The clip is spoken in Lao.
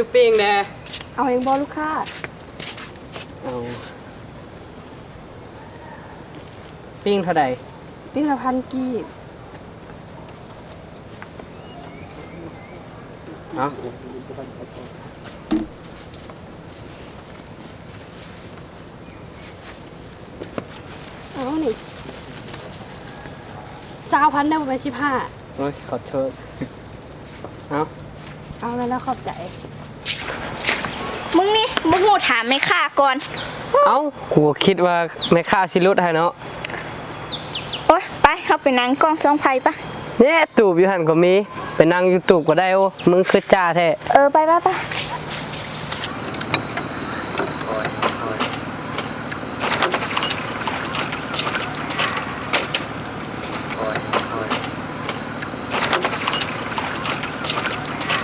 ຊື້ປີ້ງແດ່. ເອົາຫຍັງບໍ່ລູກຄ້າ? ເອົາ ປີ້ງເທົ່າໃດ? ປີ້ງລະພັນກີບ. ເອົາ ເອົານີ້ ຊາວພັນເດີ້ ບໍ່ແມ່ນສິບຫ້າ. ໂອ້ຍ ຂໍໂທດ. ເອົາ ເອົາແລ້ວ ຂອບໃຈ. ມຶງນີ້ບໍ່ຮູ້ຖາມແມ່ຄ້າກ່ອນ. ເອົ້າ ກູກໍຄິດວ່າແມ່ຄ້າຊິຫຼຸດໃຫ້ເນາະ. ໂອ້ຍ ໄປ ເຮົາໄປນັ່ງກ້ອງສ່ອງໄຟປະ. ເນະ ຕູບຢູ່ຫັ້ນກໍມີ ໄປນັ່ງຢູ່ຕູບກໍໄດ້. ໂອ້ ມຶງຄືຈ້າແທ້. ເອີ ໄປ ໄປ ໄປ.